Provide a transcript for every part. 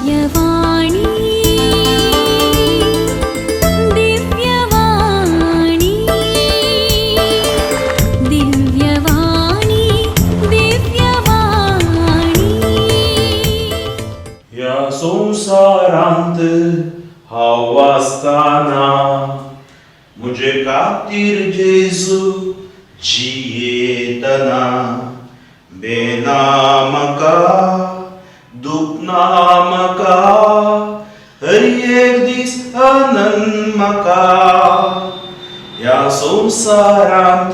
दिव्यवाणी दिव्यवाणी दिव्यवाणी दिव्यवाणी। ह्या संवसारांत हांव आसतना म्हजे खातीर जेजू जियेतना, बेना म्हाका दुखना म्हाका, हर एक दीस आनंद म्हाका। ह्या संवसारांत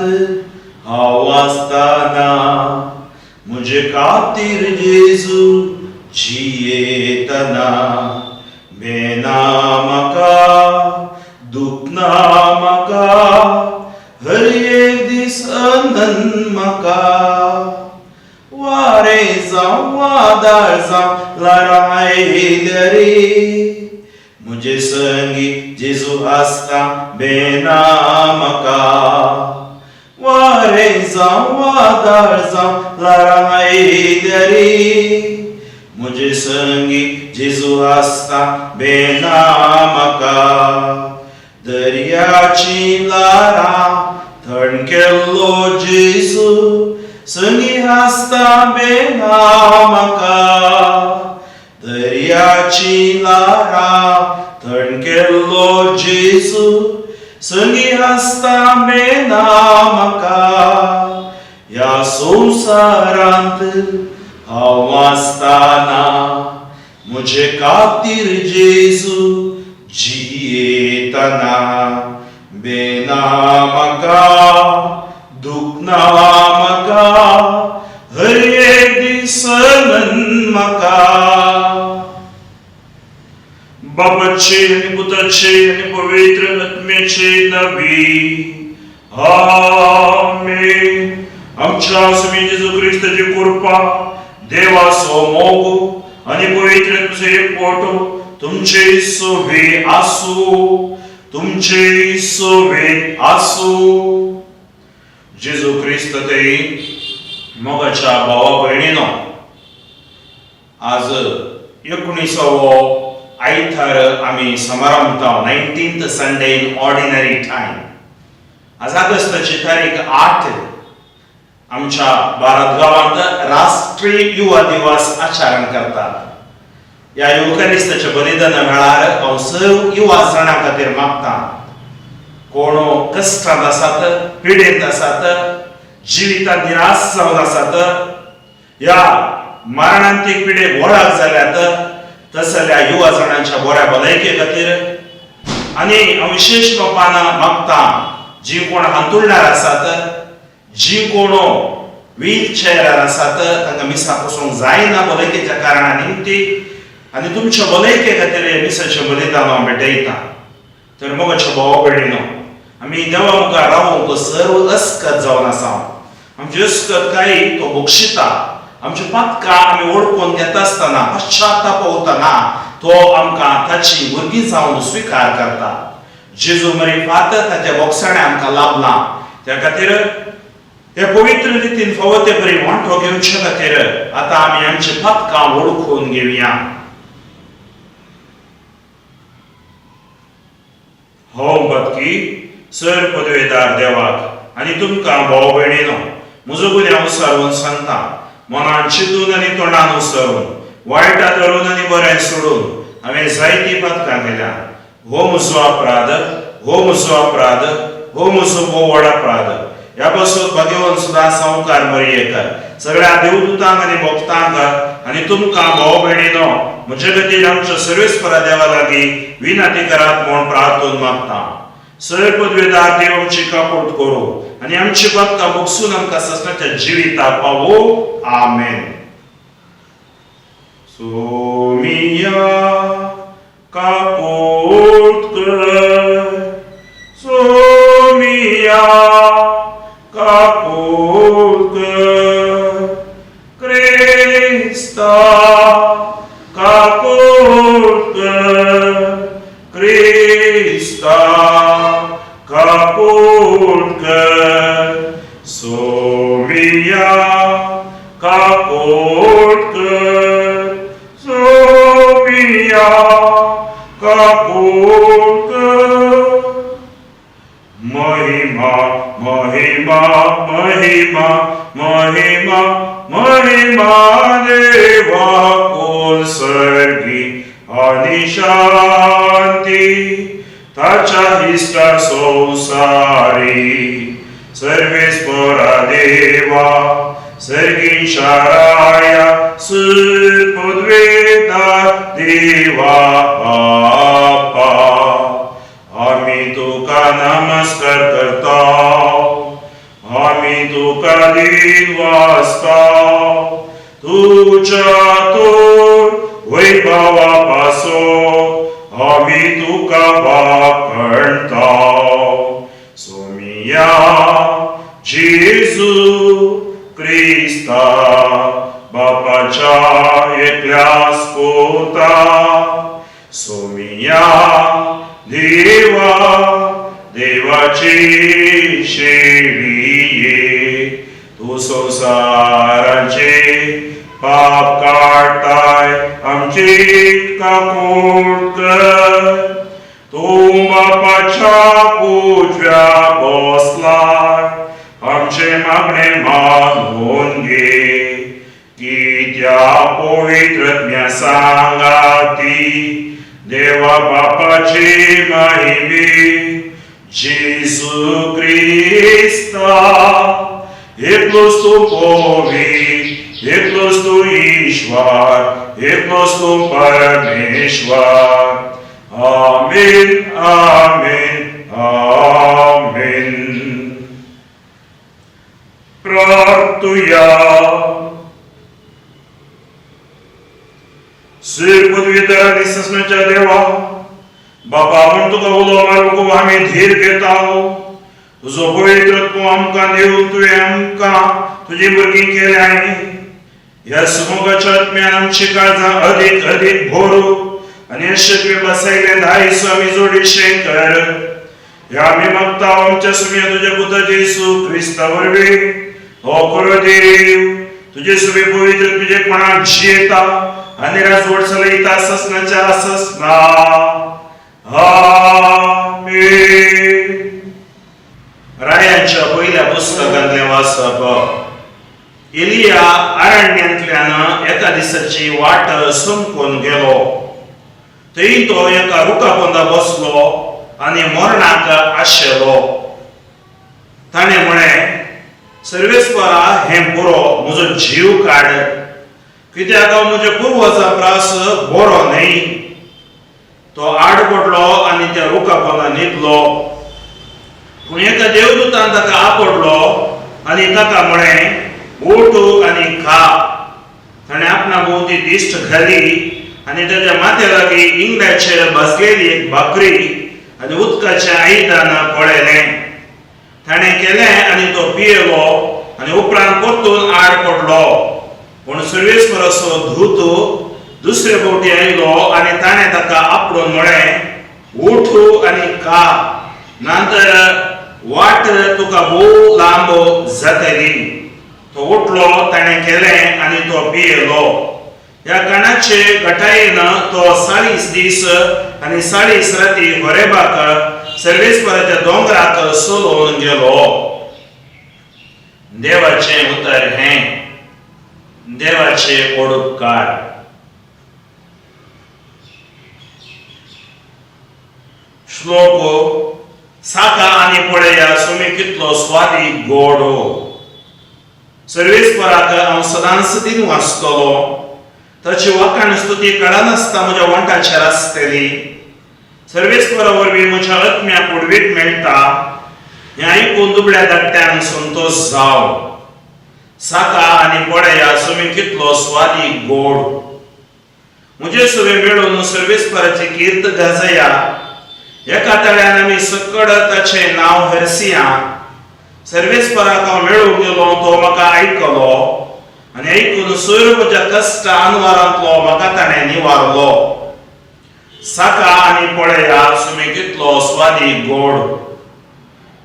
हांव आसतना म्हजे खातीर जेजू जियेतना, बेना म्हाका दुखना म्हाका, हर एक दीस आनंद म्हाका। वारें जावं वादळ जावं ल्हारां आयल्यार, म्हजे संगी जेजू आसता, बेना म्हाका। वारें जावं वादळ जावं ल्हारां आयल्यार, म्हजे संगी जेजू आसता, बेना म्हाका। दर्याची ल्हारां थंड केल्लो जेजू संगी आसता, बेना म्हाका। दर्याची ल्हारां थंड केल्लो जेजू संगी आसता, बेना म्हाका। ह्या संवसारांत हांव आसतना म्हजे खातीर जेजू जियेतना, बेना म्हाका दुखना म्हाका, हर एक दीस आनंद म्हाका। बापाचे आनी पुताचे आनी पवित्र आत्म्याचे नांवी आमेन। आमच्या स्वामी जेजू क्रिस्ताची कृपा, देवाचो मोग आनी पवित्र आत्म्याचो एकवट तुमचे सोबे आसूं, तुमचे सोबे आसूं। जेजू क्रिस्त ते मोगाच्या भावा भयणीनो, आज 19वो आयतार आमी समारंभता, 19th Sunday in Ordinary Time. आज ऑगस्टाची तारीख 8। आमच्या भारत गांवांत राष्ट्रीय युवा दिवस आचरण करतात। ह्या युवकरिस्ताच्या बलिदाना वेळार हांव सर्व युवा जाणां खातीर मागता, कोण कश्टांत आसात, पिडेंत आसात, जिवितांत निराश जावन आसात, ह्या मरणांतीक पिडेक वळख जाल्यात, तसल्या युवा जाणांच्या बऱ्या भलायके खातीर आनी हांव विशेश बापान मागता, जी कोण हांतुळणार आसात, जी कोण व्हील चेअरार आसात, तांकां मिसाक वचूंक जायना भलायकेच्या कारणा निमती, आनी तुमच्या भलायके खातीर मिसाचें बलिदान हांव भेटयता। तर मोगाच्या भावा भयणीनो, आमी देवा मुखार रावूंक सर्व अस्कत जावन आसा। आमची अस्कत काय तो बक्षिता। आमची पातकां आमी वळखून घेता आसतना, पश्चाताप वतना तो आमकां ताची भुरगीं जावन स्विकार करता। जेजू मरिफात ताच्या बोगसाणें आमकां लाभलां, त्या खातीर ते पवित्र रितीन फावो ते परी वांटो घेवचे खातीर आतां आमी आमची पातकां वळखून घेवया। हांव पातकी सर पदवेदार देवाक आनी तुमकां भाव भयणीनो म्हजो गुन्यांव सारून सांगता। मनान चिंतून आनी तोंडान उसरून, वायटा धरून आनी बरें सोडून हांवें जायतीं पातकां केल्या। हो म्हजो अपराध, हो म्हजो अपराध, हो म्हजो भोव व्हड अपराध। ह्या पासून भाग्यवंत सुद्दां सावकार मरयेक, सगळ्या देवदूतांक आनी भक्तांक आनी तुमकां भाव भयणीनो म्हजे खातीर आमच्या सर्वेस्परा देवा लागीं विनंती करात म्हूण प्रार्थून मागता। सर पदवेदार देव आमची कापोट करूं आनी आमची पातकां बगसून आमकां ससनाच्या जिविताक पावो। आमेन। सोमिया कापोट कर, सोमिया कापोट कर, क्रिस्ता कापोट कर, क्रिस्ता कापोट कर, सोमिया कापोट कर, सोमिया सोमिया काकूट कर. महिमा महिमा महिमा महिमा महिमा देवा कोसर्गी आनी शांती ताच्या इश्टा संवसारी सर्वेस्परा देवा सर्गींच्या राया सुपुद्वेदा देवा बापा आमी तुका नमस्कार करता आमी तुका दिन वाचता तुज्या तोर वैभवा पासो आमी तुका वाखणता सोमिया जेजू क्रिस्ता बापाच्या एकल्यास पुता सोमिया देवा देवाची शेळिये तूं संवसाराचे पाप काडताय आमची काकूट कर तूं बापाच्या उजव्या बसलाय आमचे मागणे मानून घे कित्या पवित्र सांगाती देवा बापाची महिमे जेजू क्रिस्ता एकलोच तूं पवित्र एकलोच तूं ईश्वर एकलोच तूं परमेश्वर. आमेन आमेन आमेन. प्रार्थुया. सिर पदवीधर आनी ससनाच्या देवा बापा म्हूण तुका उलो मारूंक आमी धीर घेता. तुजो पवित्र तूं आमकां दिवन तुवें आमकां तुजी भुरगीं केल्याय. ह्या सुमोगाच्या आत्म्यान आमची काळजां अदीक अदीक भरू आनी अशें तुवें बसयलें दायज आमी जोडीशें कर. ह्या आमी मागता आमच्या सुम्या तुज्या पुता जेजू क्रिस्ता वरवीं. हो खरो देव तुजे सुवे पवित्र तुजेपणाक जियेता आनी राजवट चलयता ससनाच्या ससना. आमेन. रायांच्या पयल्या पुस्तकांतलें वाचप. एलिया अरण्यांतल्यान एका दिसाची वाट संपून गेलो. थंय तो एका रुखा पोंदा बसलो आनी मरणाक आशेलो. ताणें म्हळें, सर्वेस्परा हें पुरो, म्हजो जीव काड, कित्याक हांव म्हज्या पुर्वजा प्रास बरो न्हय. तो आड पडलो आनी त्या रुखा पोंदा न्हिदलो. पूण एका देवदूतान ताका आपडलो आनी ताका म्हळें, उठ आनी खा. ताणें आपणा भोंवती दिश्ट घाली आनी ताच्या माथ्या लागीं इंगळ्याचेर भाजलेली एक भाकरी आनी उदकाचें आयदन पळयलें. ताणें केलें आनी तो पियेलो आनी उपरांत परतून आड पडलो. पूण सर्वेस्पराचो दूत दुसरे फावटी आयलो आनी ताणें ताका आपडून म्हळें, उठ आनी खा, नंतर वाट तुका भोव लांब जातली. तो उठलो, ताणें केलें आनी तो पियेलो. ह्या कणाचे घटायेन तो 40 दीस आनी 40 राती होरेबाक सर्वेस्पराच्या दोंगराक चलोवन गेलो. देवाचें उतर हें. देवाचे ओडुपकार. श्लोक. साका आनी पळया सुमी कितलो स्वादीक गोड. सर्वेस्पराक हांव सदांच दिन वाचतलो. ताची वाखाण स्तुती कळनासता म्हज्या वंठाचेर आसतली. सर्वेस्परा वरवीं म्हज्या आत्म्याक उडवीक मेळटा. हें आयकून दुबळ्या धाकट्यांक संतोश जाव. साका आनी पळया सुमी कितलो स्वादीक गोड. म्हजे सुवे मेळून सर्वेस्पराची कीर्त गाजया. एका तळ्यान आमी सकड ताचें नांव हरसिया. सर्वेस्पराक हांव मेळूंक गेलो, तो म्हाका आयकलो आनी आयकून सर्व म्हज्या कश्ट अनवारांतलो म्हाका ताणें निवारलो. साका आनी पळया सुमी कितलो स्वादीक गोड.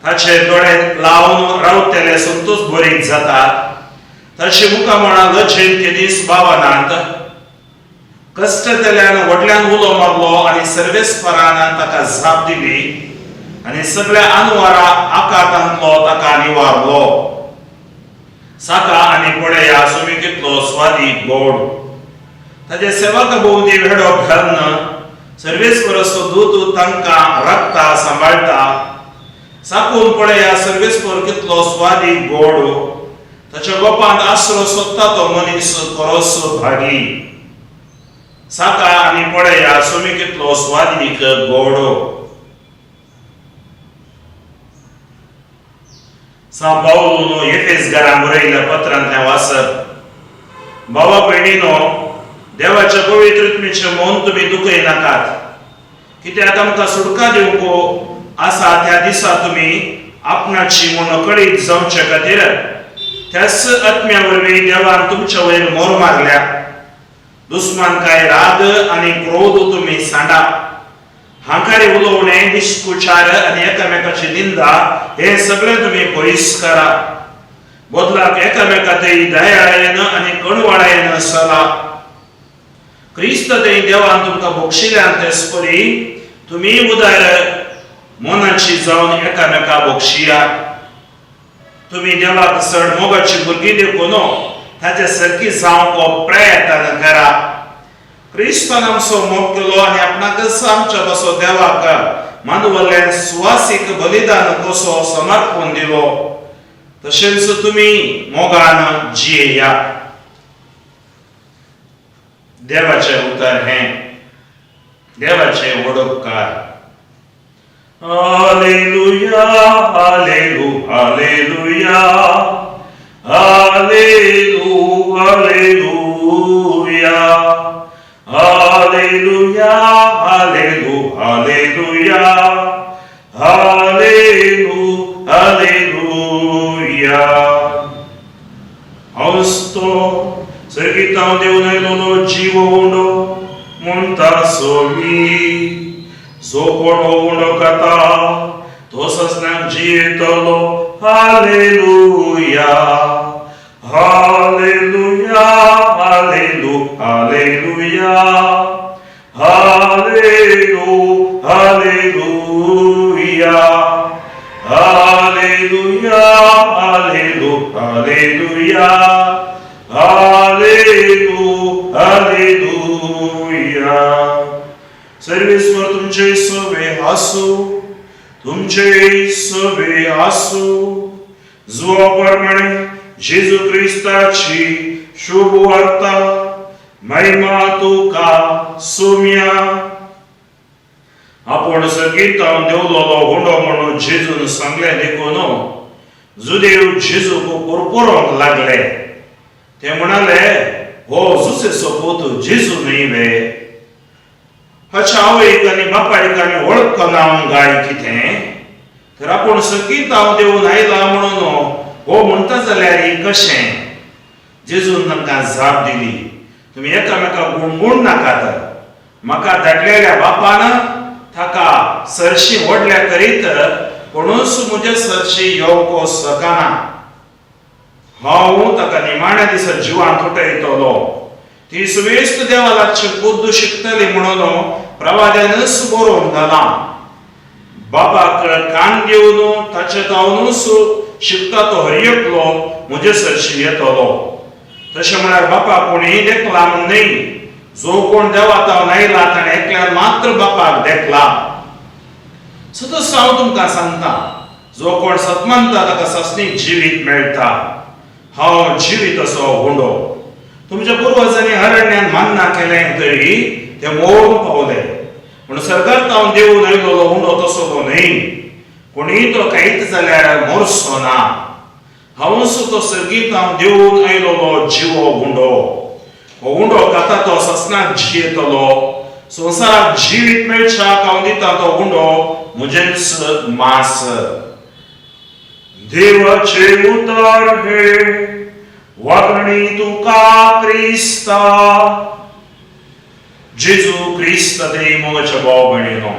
ताचे दोळे लावन रावतले संतोष भरीत जातात. ताची मुखामळां लजेन केदीस बावनात. कश्टतल्यान व्हडल्यान उलो मारलो आनी सर्वेस्परान ताका जाप दिली आनी सगळ्या आनवारा आकांतांतलो ताका निवारलो. साका आनी पळया सुमी कितलो स्वादीक गोड. ताजे सेवका भोंवती वेडो घालून सर्वेस्पराचो दूत तांकां राखता सांबाळटा. साकून पळया सर्वेस्पर कितलो स्वादीक गोड. ताच्या गोपांत आसरो सोदता तो मनीस खरोच भागी. साका आनी पळया सुमी कितलो स्वादीक गोड. सां पावलून एफेसकारांक बरयल्ल्या पत्रांतलें वाचप. भावा भयणीनो, देवाच्या पवित्र आत्म्याचें मन तुमी दुखयनाकात, कित्याक आमकां सुटका दिवंक आसा त्या दिसा तुमी आपणाची म्हूण कळीत जावचे खातीर त्याच आत्म्या वरवीं देवान तुमचे वयर मोर मारल्या. दुस्मान काय राग आनी क्रोध तुमी सांडा. हांकारी उलोवणें, निश्कुचार आनी एकामेकाची निंदा हे सगळें तुमी पयस करा. बदलाक एकामेका थंय दयाळायेन आनी कणवाळायेन चला. क्रिस्त थंय देवान तुमकां बक्षिल्यान तेच परी तुमी उदार मनाची जावन एकामेका बक्षिया. तुमी देवाक चड मोगाची भुरगीं देखून ताचे सारकी जावंक प्रयत्न करा. क्रिस्तान आमचो मोग केलो आनी आपणाकच आमच्या बसो देवाक मानवल्ल्यान सुवासीक बलिदान कसो समर्पण दिलो, तशेंच तुमी मोगान जियेया. देवाचें उतर हें देवाचें वडोपकार. हालेलुया, हालेलु, हालेलुया, हालेलु, हालेलुया, हालेलुया, हालेलु, हालेलुया, हालेलु, हालेलुया. हांवस्तो सर्गीतांव देवून आयलोलो जीव उंडो म्हणटा सोमी. जो कोण हो उंडो खाता तो ससनाक जियेतलो. हालेलुया, हालेलुया, हालेलु, हालेलुया, हालेलु, हालेलुया, हालेलुया, हालेलु, हालेलुया, हालेलु, हालेलुया. सर्वेस्पर तुमचे सवे आसू, तुमचे सवे आसू. जुवा प्रमाणे जेजू क्रिस्ताची शुभ वार्ता. महिमा तुका सुम्या. आपूण सर्गीतावन देवलोलो हुंडो म्हणून जेजून सांगलें देखून जुदेव जेजूक पुरपुरोंक लागले. ते म्हणाले, हो जुसेचो पूत जेजू न्हय वे? हाच्या आवयक आनी बापायक आमी वळखना गाय कितें? तर आपूण सर्गीतावन देवून आयला म्हणून हो म्हणटा जाल्यार कशें? जेजून तांकां जाप दिली, तुमी एकामेका गुणगुण नाकात. म्हाका धाडलेल्या बापान ताका सरशी व्हडल्या करीत कोणूच म्हजे सरशी येवंक शकना. हांव ताका निमाण्या दिसा जिवान उठयतलो. ती सुवेस्त देवा लागची बुद्द शिकतली म्हणून प्रवाद्यानच बरोवन घालां. बापाक कान दिवन ताचे तावनूच शिकता तो हर एकलो म्हजे सरशी येतलो. तशें म्हळ्यार बापाक कोणीय देखला म्हूण न्हय, जो कोण देवा तावन आयला ताणें एकल्यान मात्र बापाक देखला. सतच हांव तुमकां सांगता, जो कोण सत मानता ताका सासणीक जिवीत मेळटा. हांव जिवीत असो हुंडो. तुमच्या पुर्वजांनी अरण्यान मान्ना केलें तरी ते मोडून पावले. पूण सरकार तावन देवून आयलोलो हुंडो तसो तो न्हय. कोणीय तो खायत जाल्यार मोरचो ना. हांवूच तो सर्गीत हांव देवून आयलोलो जिवो हुंडो. हो हुंडो खाता तो ससनाक जियेतलो. संवसाराक जिवीत मेळच्याक हांव दिता तो हुंडो म्हजेंच मांस. देवाचे उतर हे. वागणी तुका क्रिस्ता. जेजू क्रिस्त देव मोगाच्या भाव भयणीनो,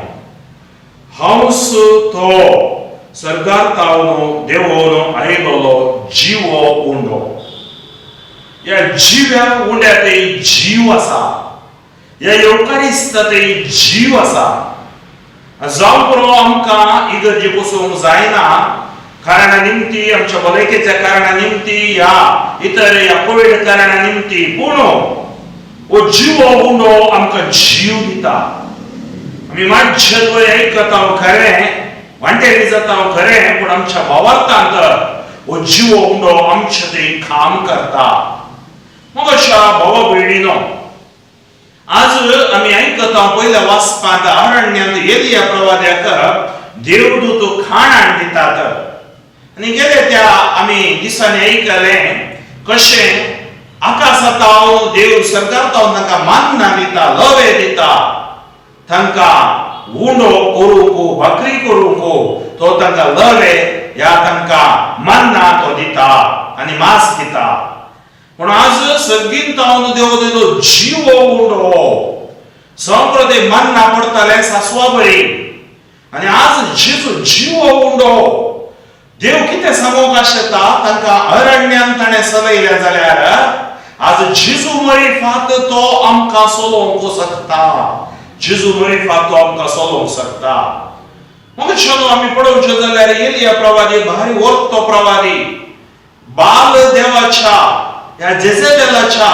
हांवच तो सर्गार तावन देवोन आयलोलो जिवो उंडो. ह्या जिव्या उंड्यातय जीव आसा. ह्या येवकारिस्तांत जीव आसा. जावं पुरो आमकां इगर्जी बसोवंक जायना कारणा निमती, आमच्या भलायकेच्या कारणा निमती, ह्या इतर ह्या कोवीड कारणा निमती, पूण हो जिवो उंडो आमकां जीव दिता. आमी मातशे वयर आयकता खरें, वांटेली जाता खरें, पूण आमच्या भावार्थांत हो जिवो उंडो आमचे थंय काम करता. मग अशा भावा भयणीनो, आज आमी आयकता पयल्या वाचपांत अरण्यांत एलिया प्रवाद्याक देवदूत खाण हाडून दितात. आनी गेले त्या आमी दिसांनी आयकलें कशें आकाशांत देव सरकार तांकां मान्ना दिता, लवे दिता, तांकां उंडो करूंक, भाकरी करूंक तो तांकां लवे ह्या तांकां मान्ना तो दिता आनी मांस दिता. पूण आज सर्गीन तावन देव दिलो जिवो उंडो संप्रदे मान्ना पडटाले सासवा बरी, आनी आज जिजू जिवो उंडो देव कितें सांगूंक आशेता तांकां अरण्यान ताणें चलयलें जाल्यार आज जेजू मरिफात तो आमकां चलोवंक शकता. जेजू मरिफात तो आमकां चलोवंक शकता. मग चलो आमी पळोवचें जाल्यार एलिया प्रवादी भारी वर्तो प्रवादी बाल देवाच्या ह्या जेजेबेलाच्या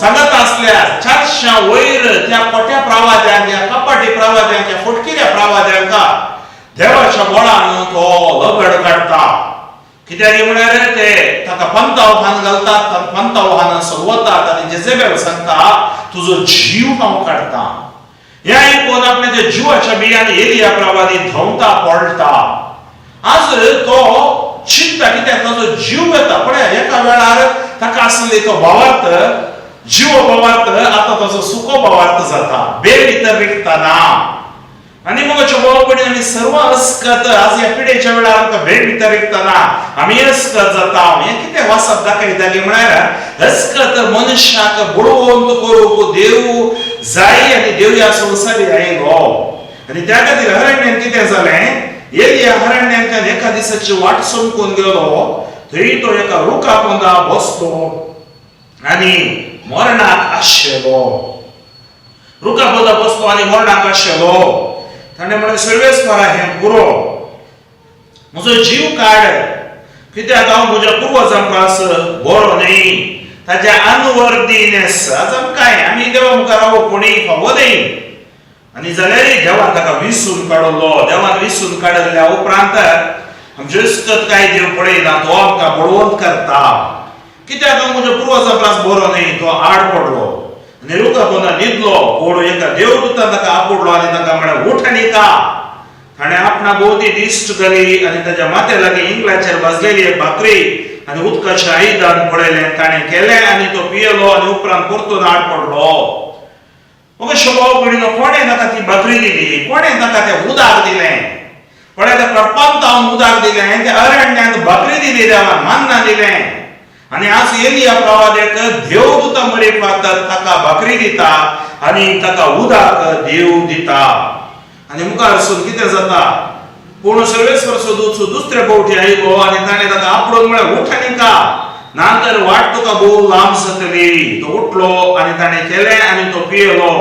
सांगत आसल्या 400 वयर त्या खोट्या प्रवाद्यांक, ह्या कपाटी प्रवाद्यांक, ह्या फटकिऱ्या प्रवाद्यांक देवाच्या बळान तो लगड काडटा. कित्याक म्हळ्यार ते ताका पंतावहान घालतात, पंतावहान सलवतात आनी जेजेबेल सांगता तुजो जीव हांव काडटा. हें आयकून आपल्या जिवाच्या बियान एलिया प्रवादी धांवता पळटा. आज तो चिंता कित्याक ताजो जीव येता. पळय एका वेळार ताका आसले तो भावार्थ, जिवो भावार्थ, आतां ताजो सुको भावार्थ जाता, बेल भितर रिगताना. आनी मग भाव भयणी आमी सर्व अस्कत आज ह्या पिडेच्या वेळार आमकां भेट भितर रिगतना आमी अस्कत जाता. हें कितें वाचप दाखयताली म्हळ्यार अस्कत मनशाक बळवंत करूंक देव जाय आनी देव ह्या संवसारी आयलो. आनी त्या खातीर अरण्यान कितें जालें, एलिया अरण्यांतल्यान एका दिसाची वाट समकून गेलो, थंय तो एका रुखा पोंदा बसलो आनी मरणाक आशेलो. रुखा पोंदा बसलो आनी मरणाक आशेलो. ताणें म्हणलें, सर्वेस्परा हें पुरो, म्हजो जीव काड, कित्याक हांव म्हज्या पुर्वजां परस बरो न्हय. ताच्या अनवर्दीनेस आज आमकां आमी देवा मुखार रावो कोणी फावो न्हय. आनी जाल्यार देवान ताका विसून काडलो. देवान विसून काडल्या उपरांत आमचे अस्कत काय देव पळयना, तो आमकां बळवंत करता. कित्याक हांव म्हज्या पुर्वजां परस बरो न्हय. तो आड पडलो आनी रुखा पोंदा न्हिदलो. कोण एका देवदूतान ताका आपुडलो आनी ताका म्हळें, उठ आनी का. ताणें आपणा भोंवती दिश्ट घाली आनी ताच्या माथ्या लागीं इंग्लाचेर भाजलेली एक भाकरी आनी उदकाचें आयदन पळयलें. ताणें केलें आनी तो पियेलो आनी उपरांत परतून आड पडलो. मग शोभाव भयणीनो, कोणें ताका ती भाकरी दिली, कोणें ताका तें उदक दिलें? कोणें त्या कडपांत हांव उदक दिलें, त्या अरण्यांत भाकरी दिली, देवान मान्ना दिलें. आनी आज एलिया प्रवाद्याक देवदूता मरिफात ताका भाकरी दिता आनी ताका उदक देव दिता. आनी मुखार वचून कितें जाता, पूण सर्वेस्वरचो दूत दुसरे फावटी आयलो आनी ताणें ताका आपडून म्हळें, उठ आनी का, ना तर वाट तुका भोव लांब जातली. तो उठलो आनी ताणें केलें आनी तो पियेलो.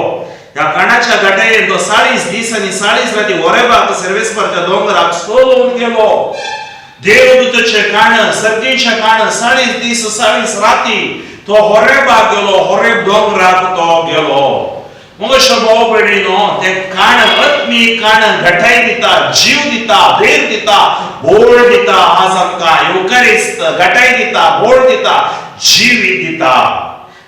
ह्या काणाच्या घाटयेन तो 40 दीस आनी 40 राती होरेबाक सर्वेस्परच्या दोंगराक चलोवन गेलो. देवदूताचे काण, सर्गीचे काण, 40 दीस 40 राती तो होरेबाक गेलो, होरेब दोंगराक तो गेलो. मग भाव भयणीनो, ते काण आत्मीक काण घटाय दिता, जीव दिता, धैर्य दिता, बोळ दिता. आज आमकां येवकारिस्त घटाय दिता, बोळ दिता, जिवीत दिता.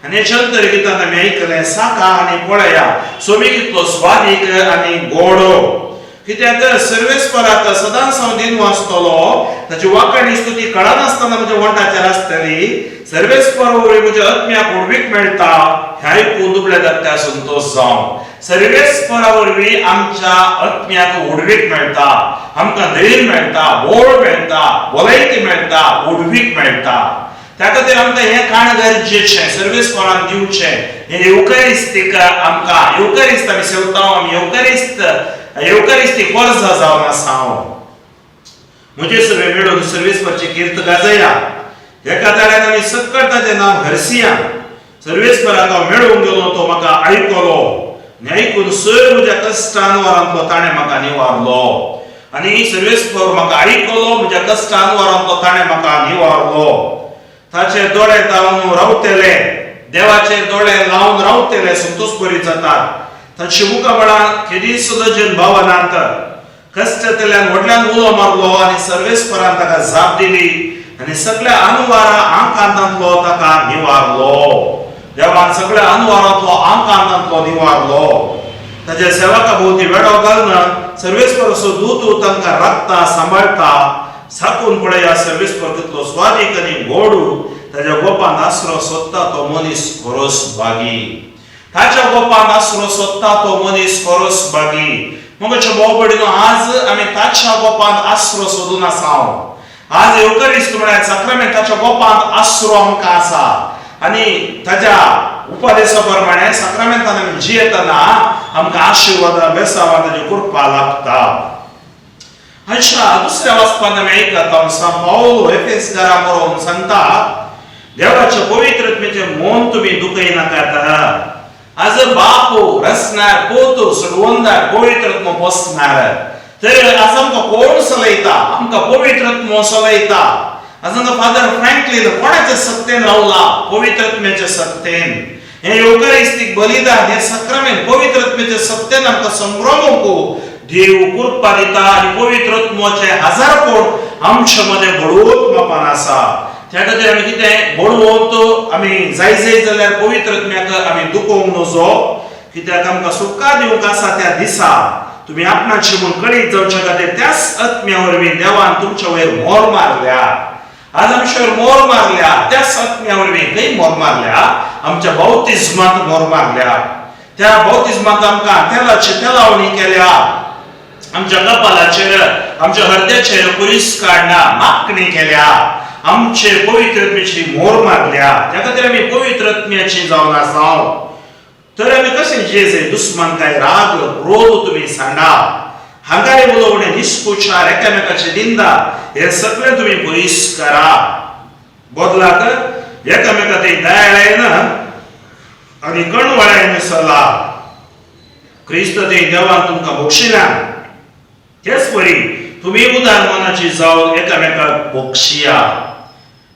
आनी हेच्या नंतर गितान आमी आयकलें, साका आनी पळया सोमी कितलो स्वादीक आनी गोडो. कित्याक सर्वेस्पराक सदांच हांव दिन वाचतलो, ताची वाखाणी स्तुती कळनासतना म्हज्या वंठाचेर आसतली. सर्वेस्पर वरवीं म्हज्या आत्म्याक व्हडवीक मेळटा, हें आयकून दुबळे धाकट्या संतोश जावं. सर्वेस्परा वरवीं आमच्या आत्म्याक व्हडवीक मेळटा, आमकां धैर्य मेळटा, बोळ मेळटा, भलायकी मेळटा, व्हडवीक मेळटा. त्या खातीर आमकां हें काण गरजेचें सर्वेस्परान दिवचें. हें येवकारिस्तीक आमकां येवकारिस्त आमी सेवता, आमी येवकारिस्त येवकारिस्तीक वर्जा जावन आसा. हांव म्हजे सगळे मेळून सर्वेस्परची कीर्त गाजया. एका ताळ्यान आमी सक्कड ताचें नांव हरसिया. सर्वेस्पराक हांव मेळूंक गेलो, तो म्हाका आयकलो आनी आयकून सर म्हज्या कश्टानवारांतलो ताणें म्हाका निवारलो. आनी सर्वेस्पर म्हाका आयकलो, म्हज्या कश्टानवारांतलो ताणें म्हाका निवारलो. ताचे दोळे लावन रावतले, देवाचे दोळे लावन रावतले संतोष बरी जातात. ताची मुखामळां केदीच लजेन भावनांत. कश्टांतल्यान व्हडल्यान उलो मारलो आनी सर्वेस्परान ताका जाप दिली आनी सगळ्या अनुवारा आंकांतांतलो ताका निवारलो. देवान सगळ्या अनुवारांतलो आंकांतांतलो निवारलो. ताच्या सेवका भोवती वेडो घालून सर्वेस्पराचो दूत तांकां राखता, सांबाळटा. साकून पळया सर्वेस्पर कितलो स्वादीक आनी गोडू. ताच्या गोपान आसरो सोदता तो मनीस खरोच भागी. ताच्या गोपान आसरो सोदता तो मनीस खरोच भागी. मोगाच्या भाव भयणीनो, आज आमी ताच्या गोपांत आसरो सोदून आसा. आज येवकरिस्त म्हळ्यार साक्रामेंताच्या गोपांत आसरो आमकां आसा आनी ताच्या उपदेसा प्रमाणे साक्रामेंतान आमी जियेतना आमकां आशिर्वादा, बेसावा, ताची कृपा लागता. अशा दुसऱ्या वाचपान आमी आयकता, सांत पावल एफेसकारां बरोवन सांगता, देवाच्या पवित्र आत्म्याचें मन तुमी दुखयनाकात. आज बापू रसणार, पोतू सोडवंदार, पवित्र आत्मो पोसणार. तर आज आमकां कोण चलयता? आमकां पवित्र आत्मो चलयता. आज आमकां फादर फ्रँकलीन कोणाच्या सत्तेन रावला? पवित्र आत्म्याच्या सत्तेन. हे येवकारिस्तीक बलिदान, हे सक्रामेंत पवित्र आत्म्याच्या सत्तेन आमकां संभ्रमूंक देव कृपा दिता आनी पवित्र आत्मोचे हजार कोण आमच्या मदें बळवंत मापान आसा. त्या खातीर आमी कितें बळवंत आमी जाय जाय जाल्यार पवित्र आत्म्याक आमी दुखोवंक नजो, कित्याक आमकां सुटका दिवंक आसा त्या दिसा तुमी आपणाची म्हूण कळीत जावच्या खातीर त्याच आत्म्या वरवीं देवान तुमच्या वयर मोर मारल्या. आज आमच्या वयर मोर मारल्या त्याच आत्म्या वरवीं. खंय मोर मारल्या? आमच्या बाप्तिज्मांत मोर मारल्या. त्या बाप्तिज्मांत आमकां तेलाची तेलावणी केल्या. आमच्या कपालाचेर, आमच्या हरद्याचेर कुरीस काडला, मागणी केल्या, आमचे पवित्र आत्म्याची मोर मारल्या. त्या खातीर आमी पवित्र आत्म्याची जावन आसा. तर आमी कशें जे जे दुस्मान काय, राग, क्रोध तुमी सांडा. हांगारे उलोवणे, निस्कुचार, एकामेकाचे निंदा हे सगळें तुमी पयस करा. बदलाक एकामेका ते दयाळायन आनी कणवळायन चला. क्रिस्त ते देवान तुमकां बक्षिल्यान, तेच परी तुमी उदार मनाची जावन एकामेकाक बक्षिया.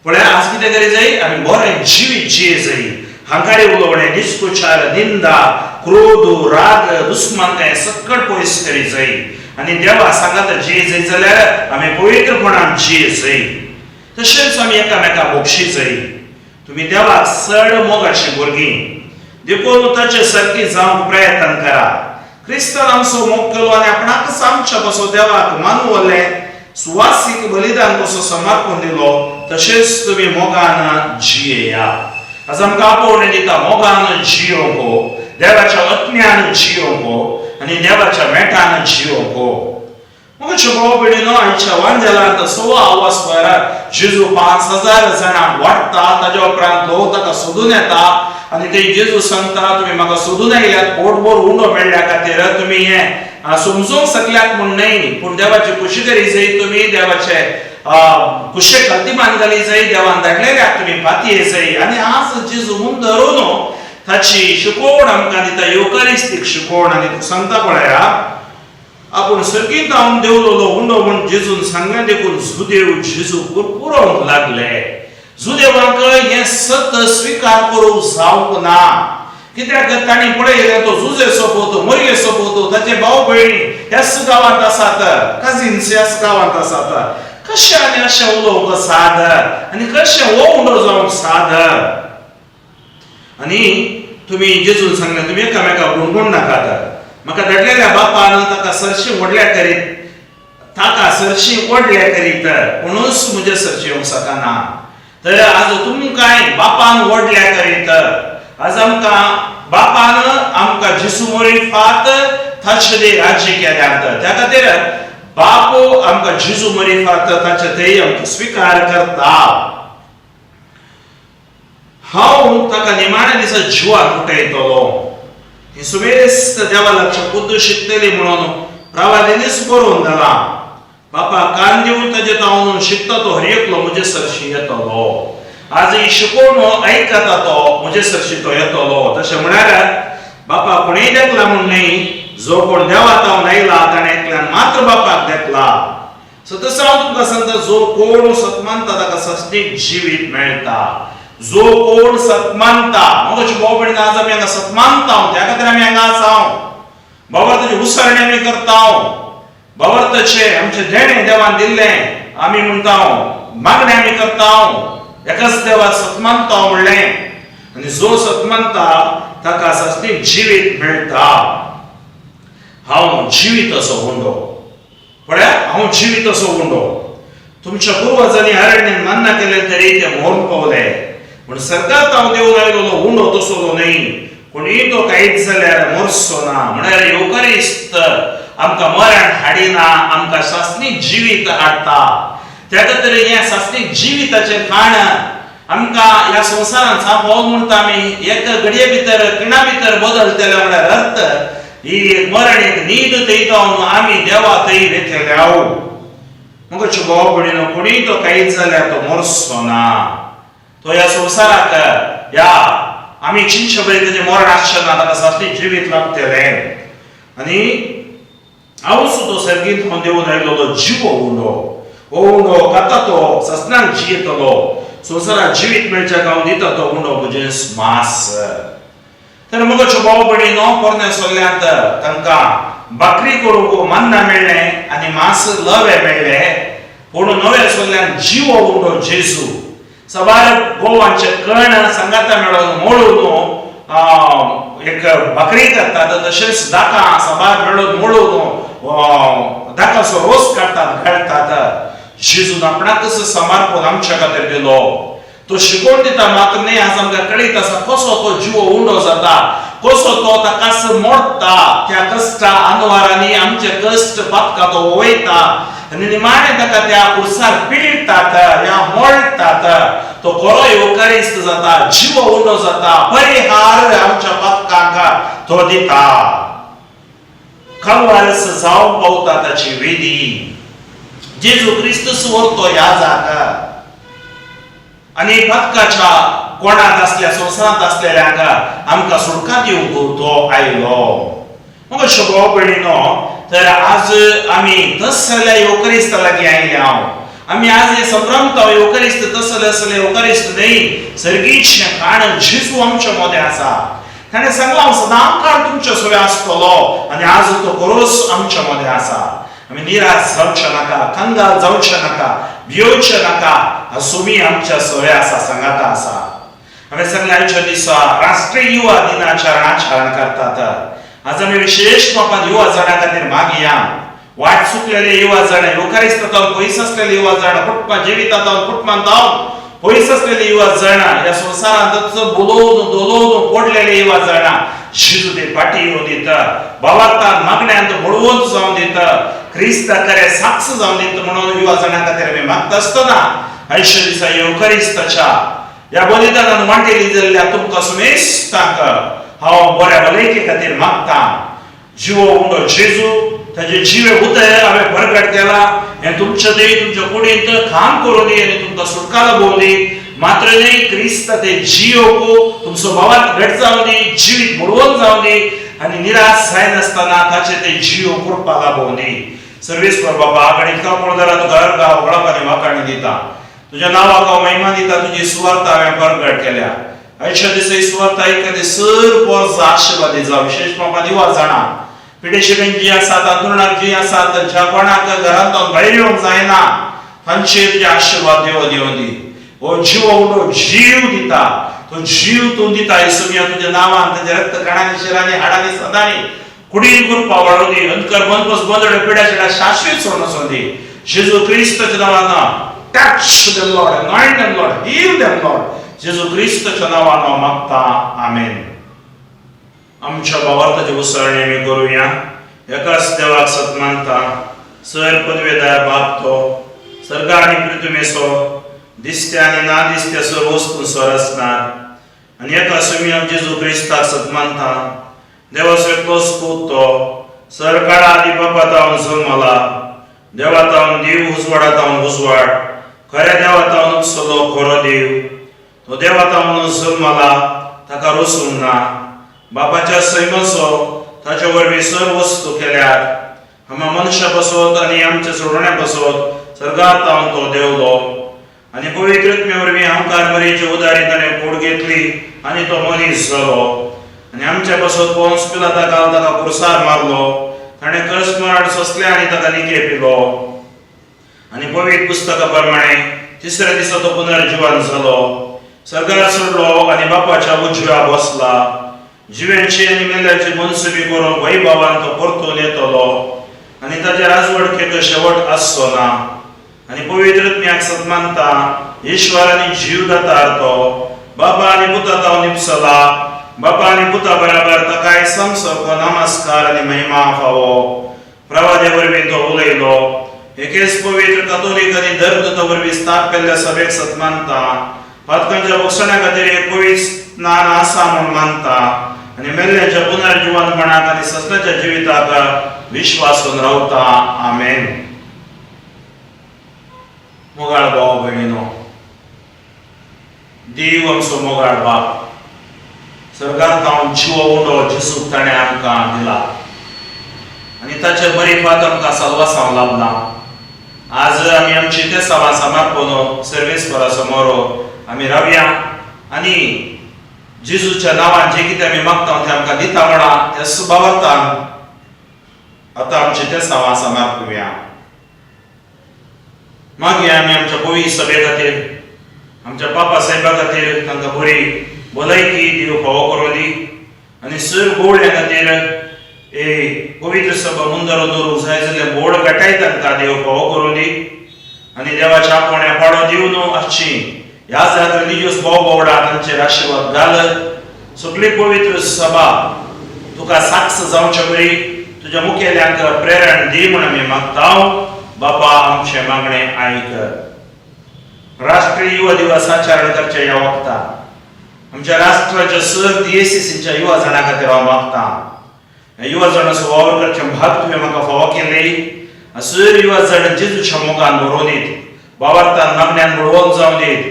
पळय, आज कितें करी जाय? आमी बरें जिवीत जिये जाय. हांकारे उलोवणे, निस्कुचार, निंदा, क्रोध, राग, दुस्मानकाय सकळ पयस करी जाय आनी देवा सांगात जिये जाय जाल्यार आमी पवित्रपणान जिये जाय. तशेंच आमी एकामेका बक्षी जाय. तुमी देवाक चड मोगाची भुरगीं, देखून ताचे सारकी जावंक प्रयत्न करा. क्रिस्तान आमचो मोग केलो आनी आपणाकच आमच्या कसो देवाक मानवलें सुवासीक बलिदान कसो समर्पण दिलो, तशेंच तुमी मोगान जियेया. आज आमकां आपोवणें दिता मोगान जियोंक, देवाच्या आत्म्यान जियोंक आनी देवाच्या मेटान जियोंक. मोगाच्या भाव भयणीनो, आयच्या वांजेलांत सवा आवाज भायर जेजू 5000 जाणांक वाडटा. ताज्या उपरांत लोक ताका सोदून येता आनी ते जेजू सांगता, तुमी म्हाका सोदून आयल्यात पोटभर उंडो मेळ्ळ्या खातीर. तुमी हें समजूंक शकल्यात म्हूण न्हय, पूण देवाची खुशी करी जाय. तुमी देवाचे कुशेक अतिमान घाली जाय. देवान धाडलेल्याक तुमी पातये जाय. आनी आज जेजू मुंद धरून ताची शिकवण आमकां दिता, येवकारिस्तीक शिकवण. आनी तो सांगता, पळया, आपूण सर्गीत हांव देवलोलो उंडो म्हूण जेजून सांगलें, देखून जुदेव जेजू पुरोवंक लागले. जुदेवांक हें सत स्विकार करूंक जावंक ना, कित्याक तांणी पळयलें तो जुजे सोबत, मोरये सोबत, ताचे भाव भयणी ह्याच गांवांत आसात, कजिन्स ह्याच गांवांत आसात. कशें आनी अशें उलोवंक साद आनी कशें हो उंडो जावंक साद? आनी तुमी जेजून सांगलें, तुमी एकामेका गुणगुण नाकात. म्हाका धाडलेल्या बापान ताका सरशी व्हडल्या करीत, ताका सरशी व्हडल्या करीत कोणूच म्हजे सरशी येवंक शकना. तर आज तुमकांय बापान व्हडल्या करीत. आज आमकां बापान आमकां जेसू मोरिफात ताचे राज्य केल्यात. त्या खातीर बापू आमकां जेजू मोरिफात ताचे थंय आमकां स्विकार करता. हांव ताका निमाण्या दिसा जिवाक उठयतलो. ही सुबेस्त देवा लागच्या बुद्ध शिकतली म्हणून प्रवादीनीच बरोवन जाला. बापा कान दिवन ताजे तावन शिकता तो हर एकलो म्हजे सरशी येतलो. आज ही शिकोवण आयकता तो म्हजे सरशी तो येतलो. तशें म्हळ्यार बापा कोणेय देखला म्हूण न्हय, जो कोण देवा तावन आयला ताणें एकल्यान मात्र बापाक देखला. सो तसो हांव तुमकां सांगता, जो कोण सत मानता ताका सस्नीक जिवीत मेळटा. जो कोण सत मानता, मगोची भाव भयणीन, आज आमी हांगा सत मानता, त्या खातीर आमी हांगा आसा. बाबा उसरणे आमी करता, बाबर्थाचे आमचे देणें देवान दिल्लें आमी म्हणटा, मागणें आमी करता, एकाच देवाक सत मानता म्हणलें. आनी जो सत मानता ताका सस्नीक जिवीत मेळटा. हांव जिवीत असो उंडो, पळया, हांव जिवीत असो उंडो. तुमच्या पुर्वजांनी अरण्यान मान्ना केलें तरी ते मोरून पावले. पूण सरकार हांव देवून आयलेलो उंडो तसो तो न्हय, कोणीय तो कांयच जाल्यार मोरचो ना. म्हळ्यार येवकारिस्त आमकां मरण हाडिना, आमकां सासणीक जिवीत हाडटा. त्या खातीर हें सासणीक जिविताचें खाण आमकां ह्या संवसारांत साप म्हणटा आमी एक घडये भितर, खिणा भितर बदलतले. म्हळ्यार अर्थ ही मरण एक न्हीद, थंय जावन आमी देवा थंय वेतले. मगोचे भाव भयणीनो, कोणीय तो कांयच जाल्यार तो मोरचो ना. तो ह्या संवसाराक ह्या आमी चिंतचे पळय तेजें मरण आसचें ना, ताका सासणीक जिवीत लाभतलें. आनी हांव सुद्दां सर्गींत देवून आयलेलो जिवो उंडो. हो उंडो खाता तो ससनाक जियेतलो. संवसाराक जिवीत मेळच्याक हांव दिता तो उंडो म्हजें मास. तर मगोचे भाव भयणीनो, पोरण्या सोल्ल्यांत तांकां भाकरी करूंक मन्ना मेळ्ळें आनी मास लवे मेळ्ळे. पूण नव्या सोल्ल्यान जिवो उंडो जेजू. सबार गोवांचे कण सांगाता मेळोन मोळून एक भाकरी करतात, तशेंच दाकां सबार मेळोन मोळून दाकाचो रोस काडटात, घालतात. जेजून आपणाकच समर्पण आमच्या खातीर दिलो. तो शिकोवन दिता मात्र न्हय, आज आमकां कळीत आसा कसो तो जिवो उंडो जाता, कसो तो ताकाच मोडटा. त्या कश्टा अनवारांनी आमचे कश्ट पातका तो वयता आनी निमाणें ताका त्या पुरसार पिळटात या मोडटात. तो खरो येवकारिस्त जाता, जिवो उंडो जाता, परिहार आमच्या पातकांक तो दिता. कलवारस जावंक पावता ताची वेदी. जेजू क्रिस्तूस व्हरतो ह्या जागा आनी पातकाच्या कोणांत आसल्या, संवसारांत आसलेल्यांक आमकां सुटका दिवंक तो आयलो. मग भाव भयणीनो, तर आज आमी तसल्या येवकरिस्ता लागीं आयले हांव. आमी आज हे संभ्रमता, येवकरिस्त तसले असले येवकरिस्त न्हय. सर्गीचें खाण जेजू आमच्या मदें आसा. ताणें सांगलां, हांव सदां काळ तुमच्या सवें आसतलो. आनी आज तो खरोच आमच्या मदें आसा. आमी निराश जावचें नाका, कंगाल जावचें नाका, भियोवचें नाका. सुमी आमच्या सवे आसा, सांगाता आसा. हांवें सांगलें, आयच्या दिसा राष्ट्रीय युवा दिनाचरण आचरण करतात. आज आमी विशेश मापान युवा जाणां खातीर मागया. वाट चुकलेले युवा जाण, येवकारिस्तांत पयस आसलेले युवा जाण, कुटुंबा जिवितांत, कुटुंबांत पयस आसलेले युवा जाण, ह्या संवसारांत बोलोवन धोलोवन पडलेले युवा जाणां, जेजू ते फाटी येवन दिता, भावार्थान मागण्यांत बळवंत जावन दिता, क्रिस्ता खरें साक्ष जावन दिता म्हणून युवा जाणां खातीर आमी मागता आसतना, आयच्या दिसा येवकारिस्ताच्या ह्या बलिदानान वांटेली जाल्ल्या तुमकां सुमेस्तांक हांव बऱ्या भलायके खातीर मागता. जिवो उंडो जेजू, ताजे जिवे उदय हांवें परगट केला, हें तुमच्या देह तुमच्या कुडींत काम करूं दी आनी तुमकां सुटका लाबोवं दी. मात्र न्हय, क्रिस्त ते जियोक तुमचो भावात घट जावं दी, जिवीत बळवंत जावं दी आनी निराश जायनासतना ताचे ते जियो कृपा लाबोवं दी. सर्वेस्पर बाबा, आनी इतका पळोवं तुका अर्घा होगळप आनी वाखाणी दिता. तुज्या नांवाक हांव महिमा दिता. तुजी सुवार्ता हांवें परगट केल्या. आयच्या दिसा ही सुवार्ता आयकली सर पोरसा आशिर्वादी जावं. विशेश बाबा युवा जाणां, पिडेशिबेन जी आसात, अंतरुणाक जी आसात, ज्या कोणाक घरांत भायर येवंक जायना, तांचेर तुजे आशिर्वाद देव दिवं दी. हो जीव उंडो जीव दिता, तो जीव तूं दिता येसुमिया, तुज्या नांवान ताच्या रक्त कणांनी, शिरांनी, हाडांनी, सदांनी कुडीन कृपा वाडोवं दी. अंधकार बंदबस बंदडे पिड्या शिड्या शाश्वत सोडून वचूं दी. जेजू क्रिस्ताच्या नांवान touch them, Lord, anoint them, Lord, heal them, Lord. जेजू क्रिस्ताच्या नांवान हांव मागता, आमेन. आमच्या भावार्थाची उसळणी आमी करुया. एकाच देवाक सत मानता, सर पदवेदार बाप, तो सर्ग आनी पृथ्वीसो दिसत्या आनी ना दिसत्या सर वस्तूंचो रचणार. आनी एका सुमयाक जेजू क्रिस्ताक सत मानता, देवाचो एकलोच पूत, तो सर काळा आदी बापा तावन जल्मला, देवा तावन देव, उजवाडा तावन उजवाड, खऱ्या देवा तावन सलो खरो देव. तो देवाता म्हणून जल्मला, ताका रोसूंक ना, बापाच्या सैमाचो ताचे वरवीं सर्व वस्तू केल्यात। आमा मनशा पासत आनी आमच्या सोडोवण्या पासत सर्गात तावन तो देंवलो आनी पवित्र आत्म्या वरवीं आमकार मरेचे उदारी ताणें कूड घेतली आनी तो मनीस जालो आनी आमच्या पासत पोन्स पिलाता ताका कुर्सार मारलो। ताणें कश्ट मरण सोंसलें आनी ताका निके पिलो आनी पवित्र पुस्तका प्रमाणे तिसऱ्या दिसा तो पुनर्जिवन जालो, सर्गार सोडलो आनी बापाच्या उजव्या बसला। जिव्यांची आनी मेल्ल्याची मनसुबी करूंक वैभवान तो परतून येतलो आनी ताच्या राजवडकेक शेवट आसचो ना। आनी पवित्र आत्म्याक सन्मानता ईश्वर आनी जीव दातार तो बाबा आनी पुता तावन निपसला। बाबा आनी पुता बराबर ताकाय समसरको नमस्कार आनी महिमा फावो। प्रवादे वरवीं तो उलयलो। एकेच पवित्र कातोलीक आनी धर्मदूता वरवीं स्थाप केल्ल्या सभेक सन्मानता। पातकांच्या भोगसण्या खातीर एक पवित्र स्नान आसा म्हूण मानता आनी मेल्ल्याच्या पुनर्जिवनपणाक आनी ससनाच्या जिविताक विश्वासून रावता। आमेन। मोगाळ भाव भयणीनो, देव आमचो मोगाळ बाप सर्गात तावन जिवो उंडो जेसूक ताणें आमकां दिला आनी ताचे बरीपात आमकां साल्वासांव लाभला। आज आमी आमची ते सभा समर्पण सर्वेस्परा समोर आमी रावया आनी जेजूच्या नांवान जें कितें आमी मागता तें आमकां दिता म्हणा त्या सुभावार्थान आतां आमचे ते सभा समर्पुया। मागीर आमी आमच्या पवित्र सभे खातीर, आमच्या बापा साहेबा खातीर तांकां बरी भलायकी देव फावो करूं दी आनी सर गोवळ्या खातीर ए पवित्र सभा मुंदरो दवरूंक जाय जाल्यार बोड पेटाय तांकां देव फावो करूं दी आनी देवाच्या आपोवण्या पाडो दिवन आसची ह्या जाग्यार रिलिजियस भाव भावडा तांचेर आशिर्वाद घालत सगळी पवित्र सभा तुका साक्ष जावचे बरी तुज्या मुखेल्यांक प्रेरण दी म्हूण आमी मागता। बापा आमचें मागणें आयक। राष्ट्रीय युवा दिवस आचरण करच्या ह्या वखता आमच्या राष्ट्राच्या सर डीएसीसीच्या युवा जाणां खातीर हांव मागता। ह्या युवा जाणांचो वावर करचें भाग तुवें म्हाका फावो केलें। सर युवा जाण जेजूच्या मोगान भरोवन दीत, भावार्थान मागण्यान बळवंत जावन दीत,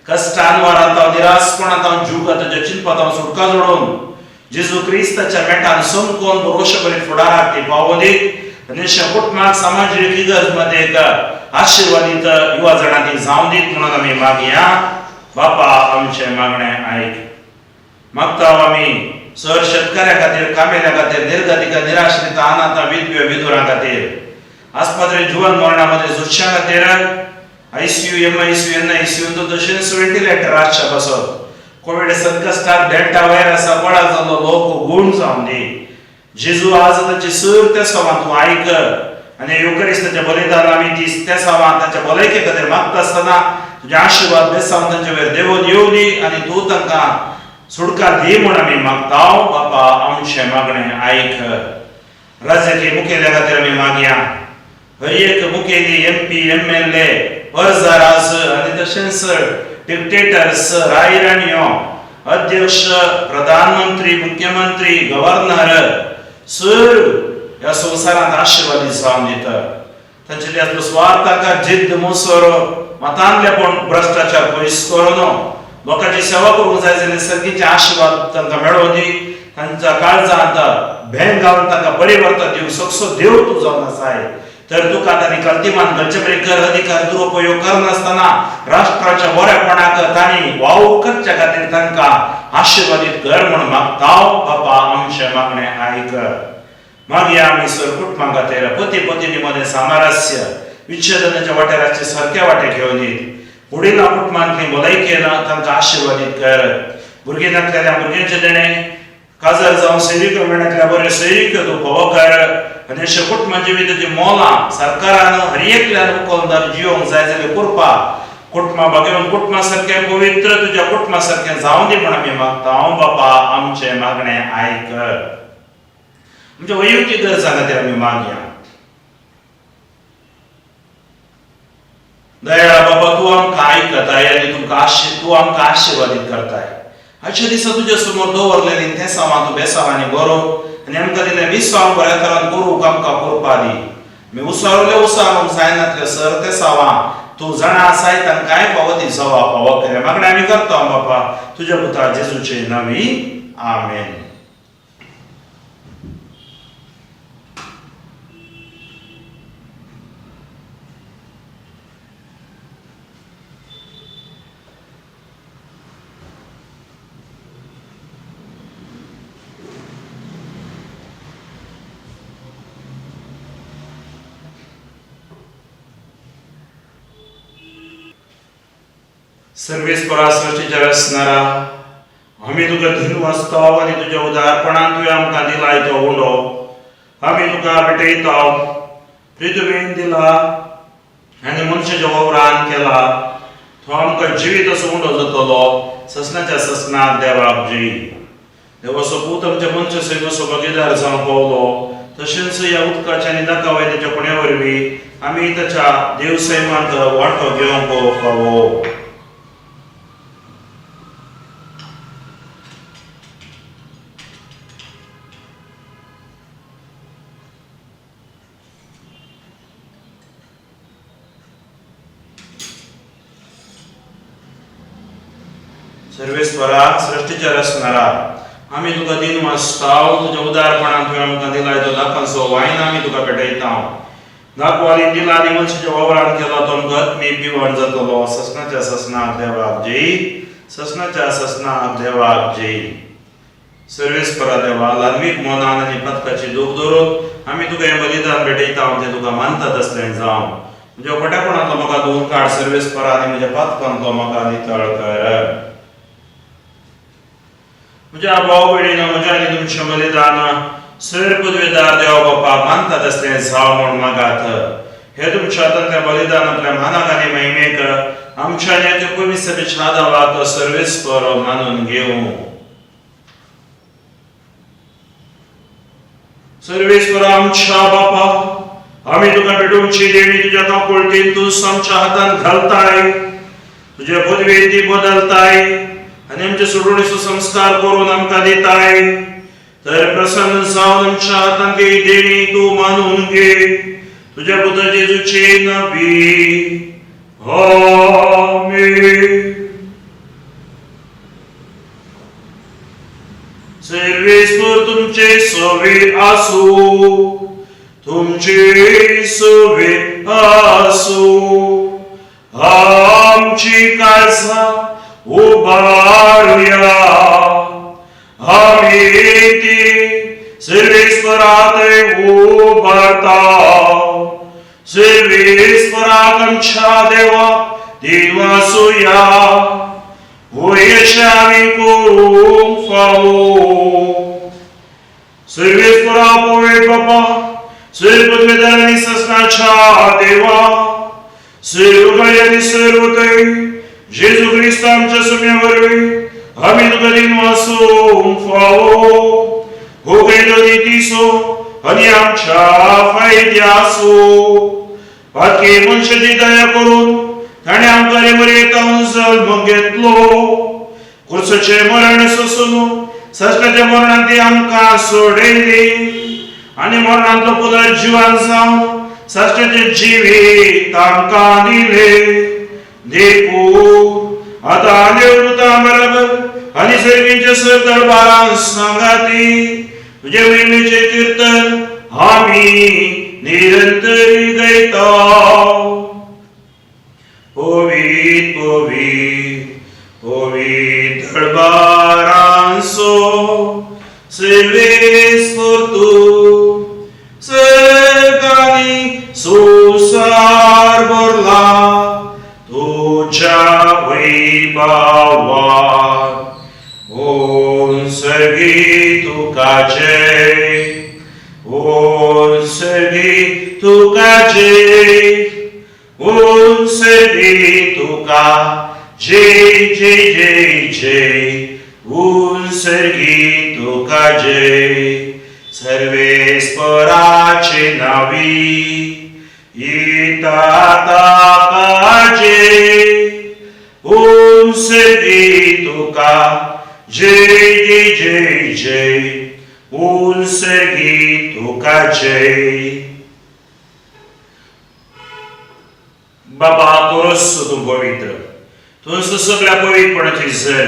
कश्टान वारांत हांव निराशपणांत हांव जीव तुज्या चिंतपांत हांव सुटका जोडून जेजू क्रिस्ताच्या मेटान समकोन भरोशे बरी फुडाराक ती पावोवन दीत आनी अशें कुटुंबाक समाजीक इगर्ज मध्ये एक आशिर्वादीत युवा जाणां ती जावन दीत म्हणून आमी मागया। बापा आमचें मागणें आयक। मागता आमी सर शेतकऱ्या खातीर, कामेऱ्या खातीर, निर्गतिका, निराश्रित, अनाथ, विधव्य, विधुरां खातीर, आस्पत्रे जीवन मरणा मध्ये झुजच्या खातीर आयसीयू, एमआयसीयू, एनआयसीयू तशेंच व्हेंटिलेटर आसच्या पासत कोविड संकश्टात डेल्टा व्हायरसा बळा जाल्लो लोक गूण जावन दी। जेजू आज ताची सर त्या सवां तूं आयक आनी युकरिस्ताच्या बलिदान आमी ती त्या सवां ताच्या भलायके खातीर मागता आसतना तुजे आशिर्वाद बेसांव तांचे वयर देवून येवं दी आनी तूं तांकां सुटका दी म्हूण आमी मागता। बापा आमचें मागणें आयक। राजकीय मुखेल्या खातीर आमी मागया। हर एक मुखेली एमपी, एमएलए, अर्जदारास आनी तशेंच डिक्टेटर्स, रायराणयो, अध्यक्ष, प्रधानमंत्री, मुख्यमंत्री, गव्हर्नर सर ह्या संवसारांत आशिर्वादी जावन दिता। तांचे त्यातलो स्वार्थाकार जिद्द मोसर मतांतलेपण भ्रश्टाचार पयस करून लोकांची सेवा करूंक जाय जाल्यार सर्गीचे आशिर्वाद तांकां मेळोवन दी। तांच्या काळजांत भेंग घालून तांकां परिवर्तन दिवंक सकसो देव तूं जावन आसाय तर तुका तांणी कल्तिमान घालचे बरी कर अधिकार दुरुपयोग करनासतना राष्ट्राच्या बरेपणाक तांणी वावर करच्या खातीर तांकां आशिर्वादीत कर म्हूण मागता। बापा आमचें मागणें आयक। मागीर आमी सर कुटुंबा खातीर पती पत्नी मदें सामरस्य विच्छेदनाच्या वाटेराचे सारक्या वाटे घेवन दीत। वडिलां कुटुंबांतली भलायकेन तांकां आशिर्वादीत कर। भुरगीं नासलेल्या भुरग्यांचें देणें काजार जावन सैरिक्यो मेळनासल्या बऱ्यो सैरिक्यो तूं फावो कर आनी अशें कुटुंब जिविताची मोलां सरकारान हर एकल्यान उखलदार जियोंक जाय जाल्यार कृपा कुटुंबा बागेवन कुटुंबा सारकें पवित्र तुज्या कुटुंबा सारकें जावं दी म्हूण आमी मागता। बापा आमचें मागणें आयक। आमच्या वैयक्तीक गरजां खातीर आमी मागया। दयाळा बाबा तूं आमकां आयकताय आनी तुमकां तूं आमकां आशिर्वादीत करताय। आयच्या दिसा तुज्या समोर दवरलेलीं तेसांवां तूं बेसांवांनी बरो आनी आमकां दिलें मिसांव बऱ्या तरान करूंक आमकां कृपा दी। आमी उसारुले उसारूंक जायनातले सर तेसांवां तूं जाणा आसाय तांकांय फावो ती सवा फावो केल्या मागणें आमी करता बापा तुज्या पुता जेजूचे नांवी आमेन. सर्वेस्परा सृश्टीच्या रचणारा आमी तुका धीन वाचता आनी तुज्या उदारपणान तुवें आमकां दिलाय तो उंडो आमी तुका भेटयता. पृथ्वीन दिला आनी मनशाच्या वावरान केला तो आमकां जिवीत असो उंडो जातलो. ससनाच्या ससनाक देवाक जय. देवाचो पूत आमच्या मनशा सैमाचो भागीदार जावंक पावलो तशेंच ह्या उदकाच्या आनी दाका वयल्याच्या पुण्या वरवीं आमी ताच्या देव सैमांत वांटो घेवंक फावो. सर्वेस्वरा सृश्टीच्या रचणारा आमी तुका दिन वाचता तुज्या उदारपणान तुवें आमकां दिलाय तो दाकांचो वायन आमी तुका भेटयता. दाखवाली दिला आनी मनशाच्या वावरान केला तो आमकां आत्मीक बिवण जातलो. ससनाच्या ससनाक देवाक जय. ससनाच्या ससनाक देवाक जय. सर्वेस्परा देवा ल्हानवीक मनान आनी पथकाची दूख दवरून आमी तुका हें बलिदान भेटयता तें तुका मानतात असलें जावं. म्हज्या खोटेपणांतलो म्हाका धुवन काड सर्वेस्परा आनी म्हज्या पातकांतलो म्हाका नितळ कर. म्हज्या भाव भयणीनो म्हज्या आनी तुमचें बलिदान सर पदवेदार देवा बापा मानतात असलें जावं म्हूण मागात. हे तुमच्या हातांतलें बलिदान आपल्या मानाक आनी महिमेक आमच्या आनी त्या पवित्र सभेच्या आदावाक सर्वेस्पर मानून घेवं. सर्वेस्पर आमच्या बापा आमी तुका भेटोवची देणी तुज्या काकुळटीन तूं आमच्या हातांत घालताय तुज्या पदवेन ती बदलताय आनी आमचे सोडवणेचो संस्कार करून आमकां दिताय. तर प्रसन्न जावन आमच्या हातांतली देणी तूं मानून घे तुज्या पुता जेजूचे नांवी आमेन. सर्वेस्पर तुमचे सवे आसूं तुमचे सवे आसूं. आमची काळजां उबारुया आमी ती सर्वेस्पराक उबारता. सर्वेस्पराक आमच्या देवा देवासुया वयेशें आमी करूंक फावो. सर्वेस्परा पवित्र बापा सर्व आनी ससनाच्या देवा सर्व आनी सर्वतय जेजू क्रिस्त आमच्या सुम्या वरवीं आमी तुका दिन वासूंक फावो. हो कैदो नितीचो आनी आमच्या फायद्याचो पातकी मनशाची दया करून ताणें आमकां रे मरेतावन जल्म घेतलो. कुर्साचें मरण सोसून सश्टाच्या मरणान ती आमकां सोडयली आनी मरणांतलो पुनर्जिवन जावन सश्टाचें जिवीत आमकां दिलें. देखून आतां देवदूतां बरोबर आनी सर्गींच्या सर दरबारान सांगाती तुजे महिमेचें कीर्तन आमी निरंतरी गायता. पवित्र पवित्र पवित्र दरबारांचो सर्वेस्पर तूं सर्गांनी संवसार भरला तुज्या वैभवान. ओम सर्गी तुका जय ओम सर्गी तुका जय ओम सर्गी तुका जय जय जय जय ओम सर्गी तुका जय. सर्वेस्पराचे नावी येता ताका जय ओम सर्गी तुका जय जय जय जय ओम सर्गी तुका जय. बाबा करो पवित्र, तूंच सगळ्या पवित्रपणाची झर।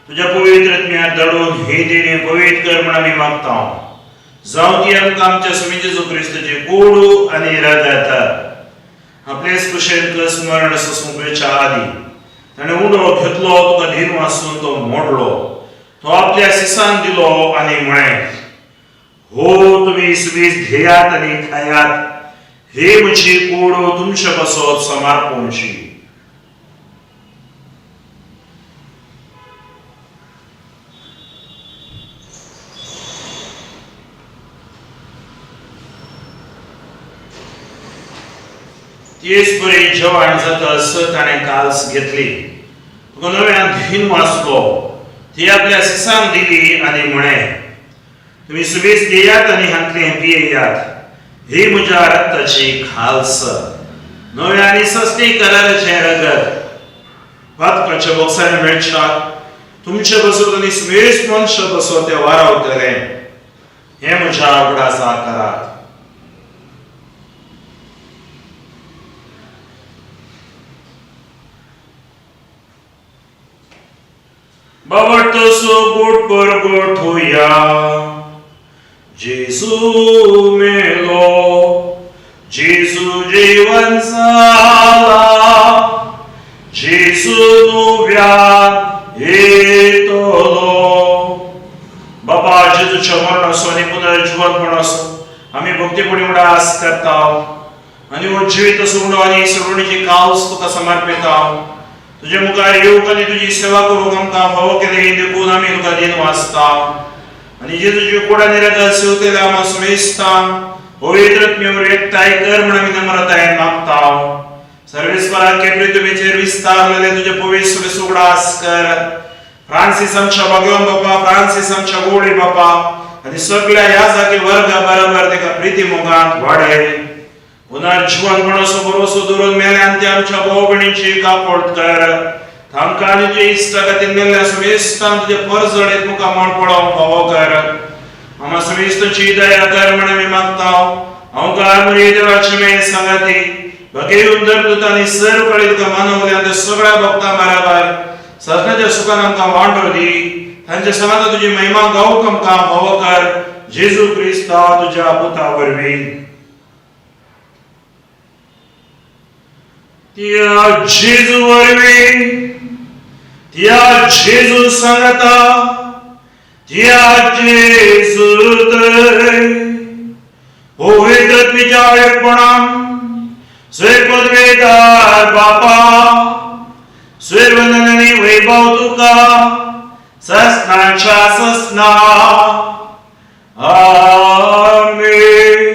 तुज्या पवित्र आत्म्याक धाडून ही देणी पवित्र कर म्हण आमी मागता। जावं ती आमकां आमच्या स्वामी जेजू क्रिस्ताची कोडू आनी रगत। आपलेच कुशेन स्मरण सोंपच्या आदी ताणें उडो घेतलो, तुका धीन वासून तो मोडलो, तो आपल्या सिसान दिलो आनी म्हळें, हो तुमी सुबीस घेयात आनी खायात, हे म्हजी कूड तुमचे पासत समर्पणची। तेच परी जेवण जाता ताणें काल्स घेतली, तुका नव्यान धीन वाचलो, ती आपल्या सिसान दिली आनी म्हळें, तुमी सुबीस घेयात आनी हांतलें पियेयात, ही म्हज्या रक्ताची खालस, नव्या आनी सस्ती कराराचें रगत। पातकाच्या बोक्सांनी मेळच्या तुमचे बसत आनी सुबेस मनशा बसत ते वारावतले, हें म्हज्या उगडासा करात। बाबा सो गोट परगट होया, जेजू मेलो, जेजू जीवन जाला, जेजू नुव्यान येतलो। बाबा जेजूच्या मरणाचो आनी पुनर्जीवनपणाचो आमी भक्तीपणी उडास करता आनी हो जिवीत सोडो आनी सोडवणीची कावस तुका समर्पिता। तुजे मुखार येवंक आनी तुजी सेवा करूंक आमकां फावो केली देखून आमी तुका दिन वाचता आनी जेजूची कूड आनी रगत सेवतेल्या आमकां सुमेस्ता पवित्र आत्म्यावर एकठांय कर म्हण आमी नम्रतायेन मागता। सर्वेस्परा केपरी तुमीचेर विस्तारलेले तुजे पवित्र उगडास कर। फ्रांसीस आमच्या भाग्यवान बापा, फ्रांसीस आमच्या गोडी बापा आनी सगळ्या ह्या जागी वर्गा बरोबर तेका प्रिती मोगांत वाडय। पुनर्जीवनपणाचो भरोसो दवरून मेल्यान ते आमच्या भाव भयणींची कापोट कर। तांकां आनी तुज्या इश्टा खातीर मेल्ल्या सुमेस्तान तुजे परजळेत मुखामळ पळोवंक फावो कर। आमकां सुमेस्ताची दया कर म्हण आमी मागता। अवकार म्हणी देवाची मेळ सांगाती भगेवन धर्मदूत आनी सर्व कडेन तुका मानवल्या त्या सगळ्या भक्तां बराबर सगळ्याच्या सुखान आमकां वांटो दी। तांच्या सांगाता तुजी महिमा गावंक आमकां फावो कर। जेजू क्रिस्ता तुज्या पुता वरवीं। त्या जेजू वरवीं, त्या जेजू सांगाता, त्या जेजू पवित्र आत्म्याच्या एकपणान स्वर्गपदवेदार बापा, स्वर्गवंदन आनी वैभव तुका ससनाच्या ससना। आमेन।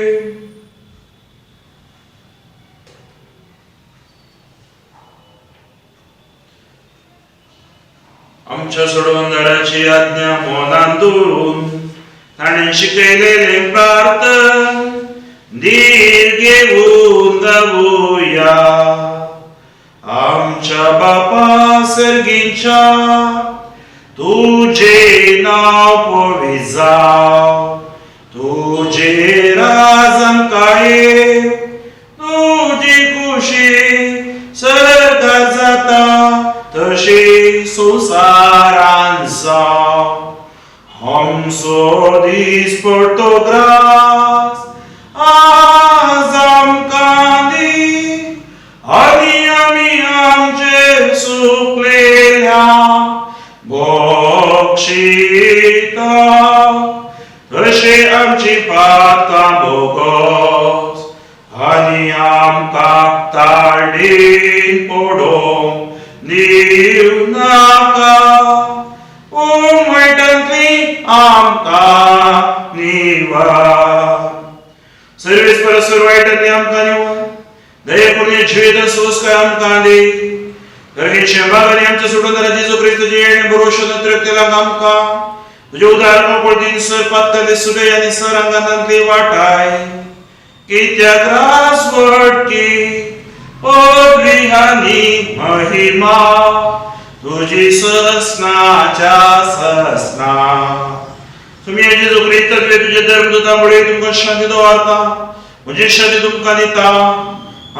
आमच्या सोडवणदाराची आज्ञा मनान दवरून ताणें शिकयलेलें प्रार्थन धीर घेवन गावया। आमच्या बापा सर्गीच्या, तुजें नांव पवित्र जावं, तुजें राज आमकां येवं, तुजी खुशी सर्गार जाता तशी संवसारान जावं। आमचो दीस पडतो ग्रास आज आमकां दी आनी आमी आमचे सुकलेल्या बक्षिता तशें आमची पातकां बोगस आनी आमकां ताळीन पडोवंक दिवं नाका, पूण वायटांतली आमकां निवार। सर्वेस्पर वायटांतली आमकां निवार, दयेपूर्ण जिवीत सोसकाय आमकां दी। गर्गेच्या बागांनी आमच्या सोडवणारा जेजू क्रिस्ताचे येणे भरोशो नत्रकतेला आमकां तुजे उदार मोकळ दिन सर पातकांतले सुबे आनी सर आंगांतली वाटाय। कित्याक रास वडकी पदवी आनी महिमा तुजी ससनाच्या ससना। तुमी जेजू क्रिस्तांतले तुजे धर्मदूतां मुळे तुमकां शांती दवरता, म्हजी शांती तुमकां दिता।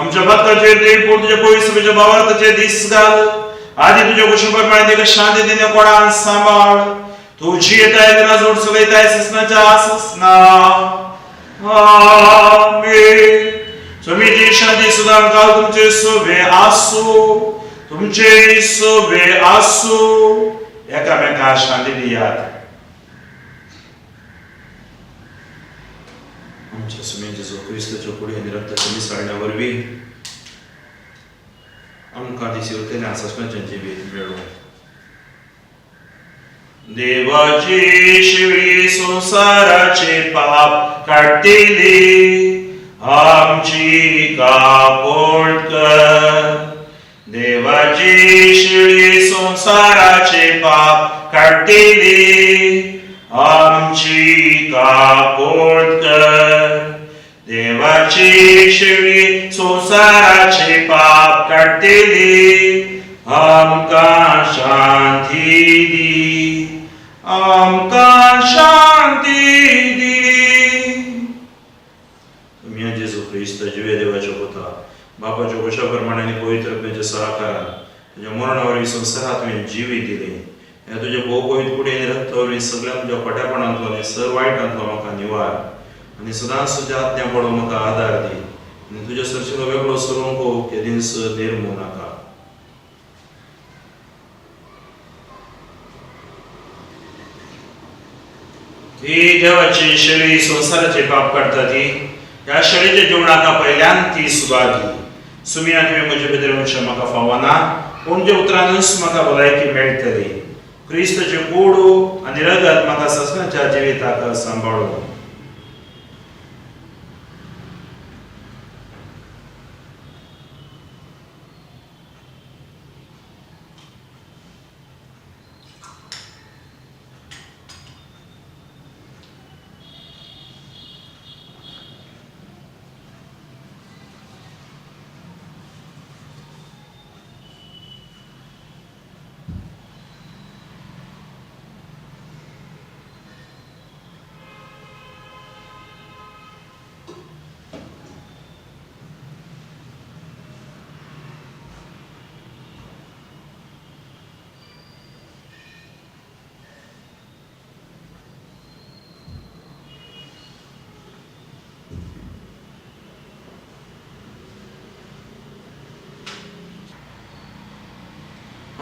आमच्या भक्ताचेर देव पूण तुज्या पवित्र सभेच्या भावार्थाचे दीस घाल आदी तुज्या कुशलप्रमाणे तिका शांती दिने कोणान सांबाळ तू जियेताय तेन्ना जोड चलयताय ससनाच्या ससना. आमेन. स्वामीची शांती सदांकाळ तुमचे सोबे आसू, तुमचे सोबे आसू. एकामेका शांती दियात. आमच्या स्वामी जेजू क्रिस्ताच्या कुडी आनी रक्ताच्या मिसळण्या वरवीं आमकां ती शिवतेल्या ससनाचें जिवीत मेळूं. देवाची शिवळी संसाराचे पाप काडटिली आमची कापोण कर. देवाची शिवळी संसाराचे पाप काडटिली आमची कापोण कर. देवाची शिवळी संसाराचे पाप काडटिली आमकां शांती दी, आमकां शांती दी. तुमी जेजू क्रिस्त जिवे देवाच्यो पुता बापाच्या घोशा प्रमाणे आनी पवित्र आत्म्याच्या सहकारान तुज्या मरणा वरवीं संवसारात तुवें जिवीत दिलें. ह्या तुज्या भोव पवित्र कुडी आनी रक्ता वरवीं सगळ्या तुज्या खोटेपणांतलो आनी सर वायटांतलो म्हाका निवार आनी सदांच तुज्या आज्ञा पडूंक म्हाका आदार दी आनी तुज्या सरशिलो वेगळो सरूंक केदींच निर्मू नाका. ही देवाची शेळी संवसाराचे पाप काडटा ती ह्या शेळीच्या जेवणाका पयल्यान ती सुगादी. सुमिया तुवें म्हजे भितर येवचें म्हाका फावना, पूण जे उतरानूच म्हाका भलायकी मेळटली. क्रिस्ताचे कोडू आनी रगत म्हाका ससनाच्या जिविताक सांबाळू.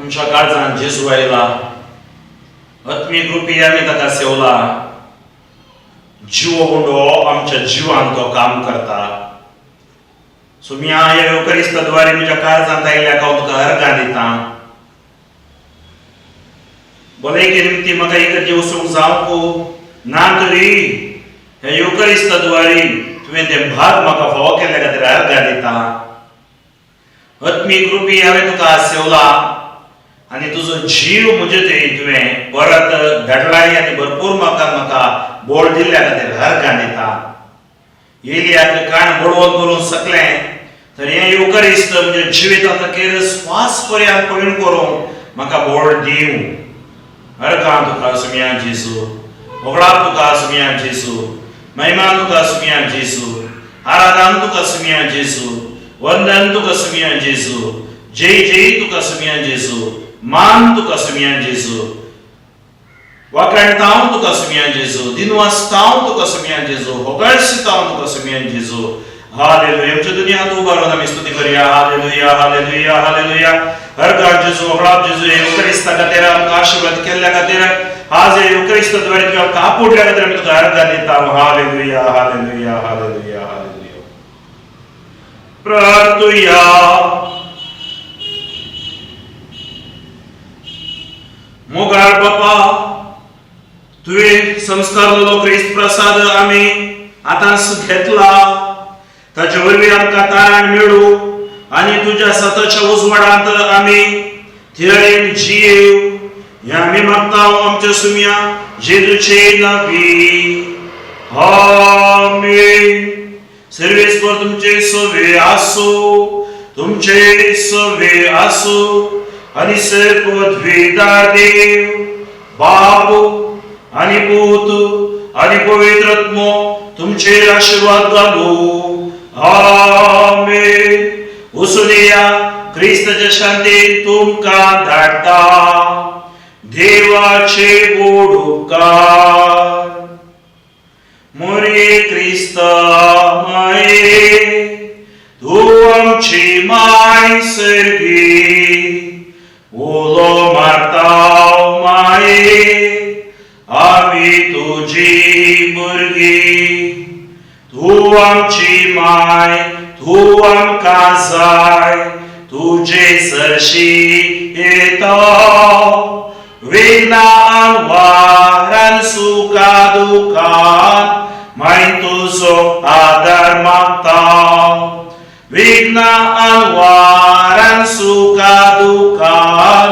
आमच्या काळजान जेजू आयला, आत्मीक रुपी आमी ताका सेवला. जिवो गुंडो आमच्या जिवान तो काम करता. सुमिया ह्या येवकरिस्ताद्वारे म्हज्या काळजांत आयिल्ल्या हांव तुका अर्गां दिता. भलायकी निमती म्हाका इगर्जे वचूंक जावंक ना तरी ह्या येवकरिस्ताद्वारे तुवें तें भाग म्हाका फावो केल्ल्या खातीर अर्गां दिता. आत्मीक रुपी हांवें तुका सेवला आनी तुजो जीव म्हजे थंय तुवें परत धाडलाय आनी भरपूर म्हाका म्हाका बोळ दिल्ल्या खातीर अर्गां दिता. एलियाक काण बडोवन करूंक शकलें तर हें येवकरिस्त म्हज्या जिवितांत अखेर स्वास पर्यंत पयण करूंक म्हाका बोळ दिवं. अर्गां तुका सुमिया जेजू, होगळाप तुका सुमिया जेजू, महिमा तुका सुमिया जेजू, आराधन तुका सुमिया जेजू, वंदन तुका सुमिया जेजू, जय जय तुका सुमिया जेजू, मान तुका सुमिया जेजू, वाखाणतांव तुका सुमिया जेजू, दिनवासतांव तुका सुमिया जेजू, होगळसितांव तुका सुमिया जेजू. हालेलुया. आमच्या दुनिया उभारून आमी स्तुती करूया. Hallelujah, hallelujah, hallelujah. अर्गां जेजू, होगळाप जेजू, येवकरिस्ता खातीर आमकां आशीर्वाद केल्ल्या खातीर आज येवकरिस्ताद्वारे तुवें आमकां आपुडल्या खातीर आमी तुका अर्गां दिता. Hallelujah, hallelujah, hallelujah, hallelujah. प्रार्थुया. मोगाळ बापा, तुवें संस्कारलेलो क्रिस्त प्रसाद आमी आतांच घेतला. ताचे वरवीं आमकां तारण मेळूं आनी तुज्या सताच्या उजवाडांत आमी थिरायेन जियेव हें आमी मागता आमच्या सुमया जेजूचे नांवी. आमेन. सर्वेस्पर तुमचे सवे आसो, तुमचे सवे आसो आनी सर्वद्विधा देव बाप आनी पूत आनी पवित्र आत्मो तुमचेर आशीर्वाद घालू. आमेन. उसुनिया क्रिस्ताच्या शांतीन तुमकां धाडटा. देवाचे गोड उपकार. मोरये क्रिस्ता माये, तूं आमची माय सर्गी, उलो मारता माये, आमी तुजी भुरगीं. तूं आमची माय, तूं आमकां जाय, तुजे सरशी येता, विघ्नान वारान सुखा दुखान माय तुजो आदार मागता. विघ्नान वारान सुखा दुखान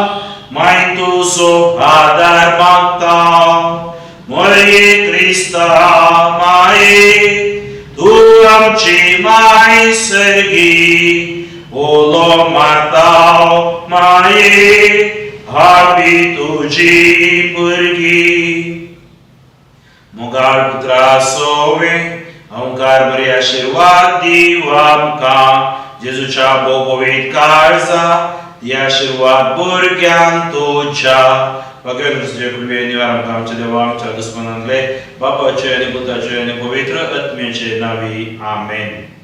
माय तुजो आदार मागता. मोरये क्रिस्ता माये, तूं आमची माय सर्गी, उलो मारता माये, आमी तुजी भुरगीं. मोगाळ पुत्रा सोवे अंकार बरी आशिर्वाद दिव आमकां. जेजूच्या भोगवीत काळजा ती आशिर्वाद भुरग्यांक तुज्या. भगवान तुझे कृपे निवार आमकां आमच्या देवा आमच्या दुस्मनांतले, बापाचे आनी पुताचे आनी पवित्र आत्म्याचे नावी, आमेन.